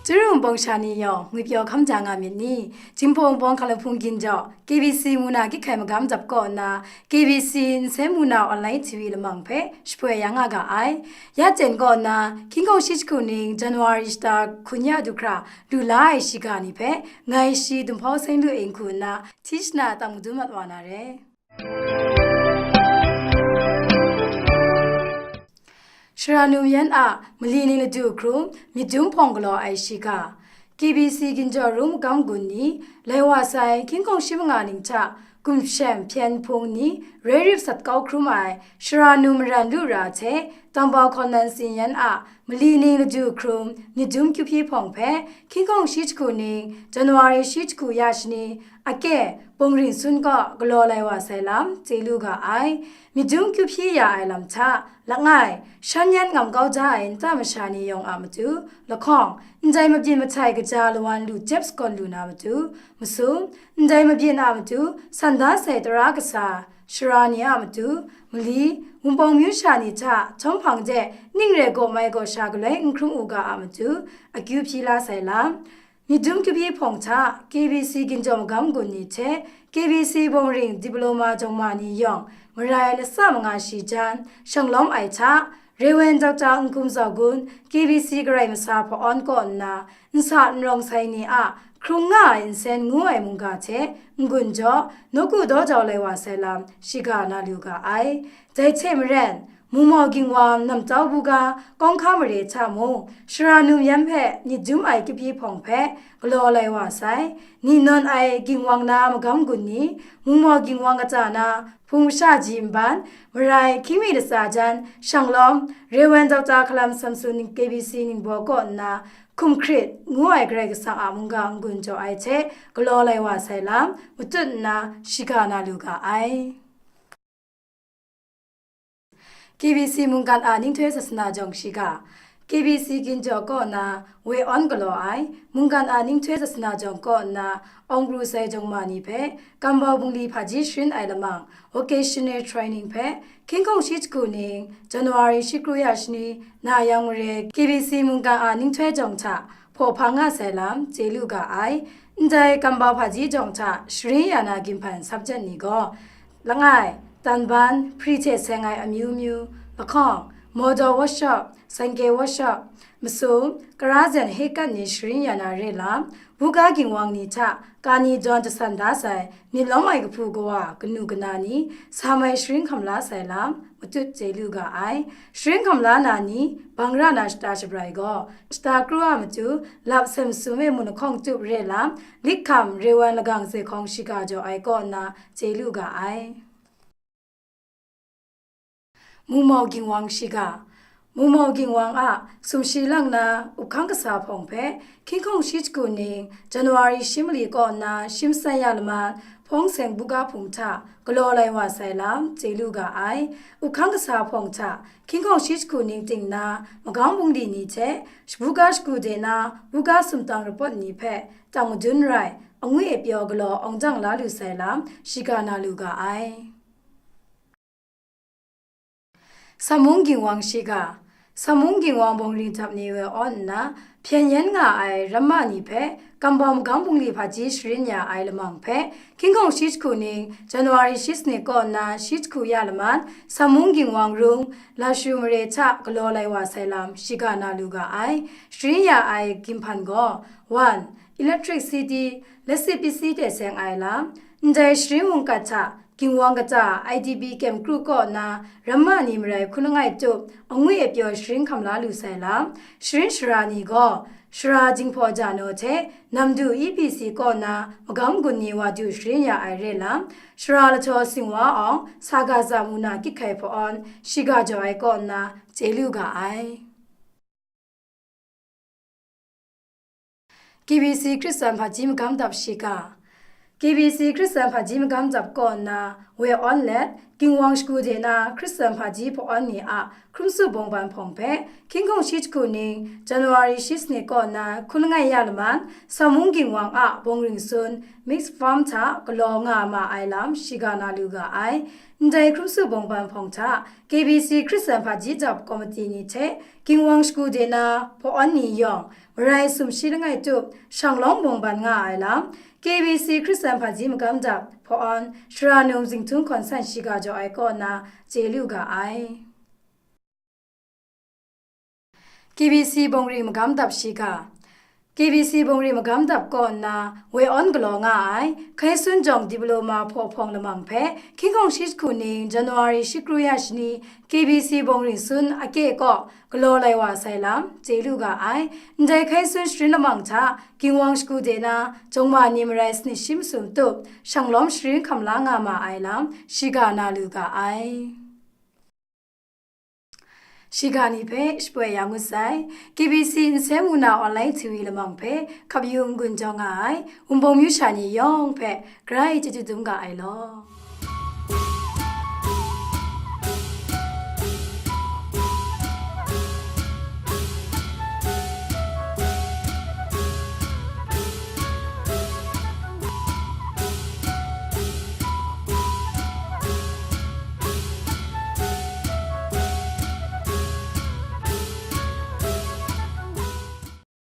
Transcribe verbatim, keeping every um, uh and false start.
Chyaru bawng sha ni yawng ngwi pyaw hkam ja nga myit ni? Jinghpaw Wunpawng Hkalang Hpung Ginjaw, K B C mungkan kyi hkai magam dap kaw nna, K B C nsen mungkan online T V lamang hpe shapoi ya nga ga ai. Ya jen kaw nna, hkying hkawng shi jahku ning January shata hkun ya du hkra lu la ai shiga ni hpe, ngai shi Dumhpau Seng Lu Inghku nna Tishna tang madun mat wa na re. Sara num yan a mali ning ladu hkrum, myit dum hpawng galaw ai shiga. K B C Ginjaw Rung Magam Gun ni, lai wa sai hkying hkawng shi manga ning hta, gumshem hpyen hpung ni, rai rip sat kau hkrum ai, sara num maran lu ra hte, Tambau Hkawn Nan Tsin Yan a mali ning ladu hkrum, myit dum kyu hpyi hpawng hpe, hkying hkawng shi jahku ning, January shi jahku ya shani, ake, bawng ring sun kaw galaw lai wa sai lam, chye lu ga ai. Myit dum kyu hpyi ya ai lam hta, langai, shan yan ngam kau ja ai nta masha ni yawng a matu, lahkawng, ndai mabyin mahtai kaja lawan lu jep sakawn lu na matu, masum, ndai mabyin a matu, san da sai tara kasa, sara ni a matu, mali, Wunpawng myu sha ni hta htawm hpang de ning re gaw mai gaw sha galoi n hkrum u ga a matu, akyu hpyi la sai lam. Myit dum kyu hpyi hpawng hta, K B C Ginjaw Magam Gun ni hte K B C bawng ring diploma jawng ma ni yawng, marai latsa manga shi jan, shanglawm ai hta, Rev. Doctor Nkum Zau Gun, K B C Karai Masa Hpa-awn kaw nna, nsa n rawng sai ni a hkrung nga ai nsen ngu ai mungga hte n-gun jaw, nawku daw jau lai wa sai lam, shiga na lu ga ai. Dai hte maren, Mungmau Ginwang namtau buga kawng hka mare hta mung, sara num yan hpe myit dum ai kyu hpyi hpawng hpe galaw lai wa sai. Ni nawn ai Ginwang na magam gun ni, Mungmau Ginwang kata na hpung masha ji nban, marai hkying mi latsa jan, shanglawm, Rev. Doctor Hkalam Samson K B C ningbaw kaw nna, hkum hkrit ngu ai Karai Kasang a mungga n-gun jaw ai hte galaw lai wa sai lam, matut nna shiga na lu ga ai. K B C mungkan a ninghtoi sasana jawng shiga, K B C Ginjaw kaw na woi awn galaw ai, mungkan a ninghtoi sasana jawng kaw na awng pru sai jawng ma ni hpe, kambau bungli hpaji sharin ai lamang, vocational training hpe, hkying hkawng shi jahku ning, January shi kru ya shani, na yang mare, K B C mungkan a ninghtoi jawng hta, hpaw hpang nga sai lam, chye lu ga ai. Ndai kambau hpaji jawng hta, sharin ya na ginhpan subject ni gaw, langai, tanban, hpri hte seng ai amyu myu, lahkawng, motor workshop, sanke workshop, masum, kara zen hekap ni sharin ya na re lam, buga ginwang ni hta, kani dawn jasan da sai, myit lawm ai kahpu kawa, kanu kana ni, sa mai sharin hkam la sai lam, matut chye lu ga ai. Sharin hkam la na ni, bang ra na shata shabrai gaw, shata kru a matu, lap sem sum e mun lahkawng tup re lam, lik hkam, rewan lagang ze hkawng shiga jaw ai kaw nna, chye lu ga ai. Mungmau Ginwang shiga. Mungmau Ginwang a sumshi lang na up hkang kasa hpawng hpe, hkying hkawng shi jahku ning, January shi mali kaw nna shi matsan ya laman, hpawng seng buga hpung hta galaw lai wa sai lam, chye lu ga ai. Up hkang kasa hpawng hta, hkying hkawng shi jahku ning ting na, magam bungli ni hte, shabuga shagu de na, buga sumtang rapawt ni hpe, tang madun rai, angwi apyaw galaw awng jang la lu sai lam, shiga na lu ga ai. Samung Ginwang shiga. Samung Ginwang bawng ring htap ni woi awn nna, hpyen yen nga ai ramma ni hpe, kambau magam bungli hpaji sharin ya ai lamang hpe, hkying hkawng shi jahku ning, January shi sanit kaw nna shi jahku ya laman, Samung Ginwang rung, Lashu mare hta galaw lai wa sai lam, shiga na lu ga ai. Sharin ya ai ginhpan gaw, one, electricity, latsit pyitsi hte seng ai lam, ndai sharin mungkan hta, Ginwang kata I D P kyem kru kaw nna, ramma ni marai hkun langai tup, angwi apyaw sharin hkam la lu sai lam, sharin shara ni gaw, Shara Jinghpaw Jano hte Namdu E P C kaw nna, magam gun ni wa du sharin ya ai re lam, Shara Lahtaw Singwa Awng, Sagaza mungkan kyi hkai hpawn, shiga jaw ai kaw nna, chye lu ga ai. K B C Hkristan hpaji magam dap shiga. K B C Hkristan hpaji magam dap kaw nna, woi awn let, Ginwang shagu de na Hkristan hpaji hpawn ni a hkrum su bawng ban hpawng hpe, hkying hkawng shi jahku ning, January shi sanit kaw nna hkun langai ya laman, Samung Ginwang a bawng ring sun, Mixed Farm hta galaw nga ma ai lam shiga na lu ga ai. Ndai hkrum su bawng ban hpawng hta, K B C Hkristan hpaji dap komiti ni hte, Ginwang shagu de na hpawn ni yawng, marai sumshi langai tup, shanglawm bawng ban nga ai lam, K B C Hkristan hpaji magam dap hpawn, Shara Num Zinghtun Hkawn San shiga jaw ai kaw nna, chye lu ga ai. K B C bawng ring magam dap shiga. K B C bawng ring magam dap kaw nna, woi awn galaw nga ai, Hkai Sun Jawng Diploma hpaw hpawng lamang hpe, hkying hkawng shi jahku ning, January shi kru ya shani, K B C bawng ring sun ake kaw galaw lai wa sai lam, chye lu ga ai. Ndai Hkai Sun sharin lamang hta, Ginwang shagu de na, jawng ma ni marai sanit shi masum tup, shanglawm sharin hkam la nga ma ai lam, shiga na lu ga ai. Shiga ni hpe shapoi ya ngut sai. K B C Nsem Wu Na Online T V lamang hpe hkap yu n-gun jaw nga ai Wunpawng myu sha ni yawng hpe grai chyeju dum ga ai law.